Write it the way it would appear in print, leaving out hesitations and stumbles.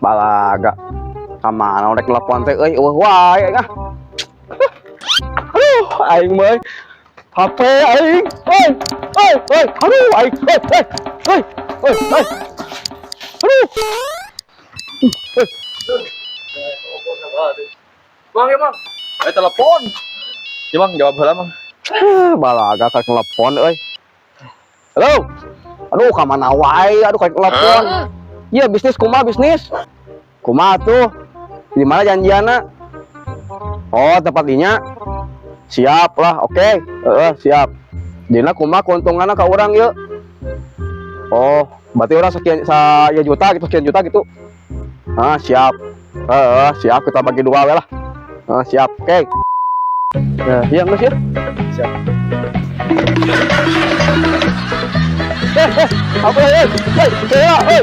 Balaga. Kamana rek telepon teh euy, euweuh wae aing ah. Aduh, aing mah euy. HP aing. Oi, oi, oi, aduh aing. Oi, oi, oi, oi, oi. Aduh. Oi. Bang, ya, Bang. Eh, telepon. Ya, Bang, jawab heula, Bang. Ah, balaga karek telepon euy. Halo. Aduh, ka mana wae? Aduh, karek telepon. Iya, bisnis kumaha bisnis? Kumaha tuh? Di mana janjianna? Oh, tempat dinya. Siap lah, oke. Heeh, siap. Dina kumaha keuntunganna ka urang yeuh? Oh, berarti urang sekian saya juta gitu, sekian juta gitu. Ah, siap. Heeh, siap, kita bagi dua we lah. Ah, siap. Oke. Ya, iya geus ya. Siap. Eh, eh, apa ya? Eh, eh, eh, eh.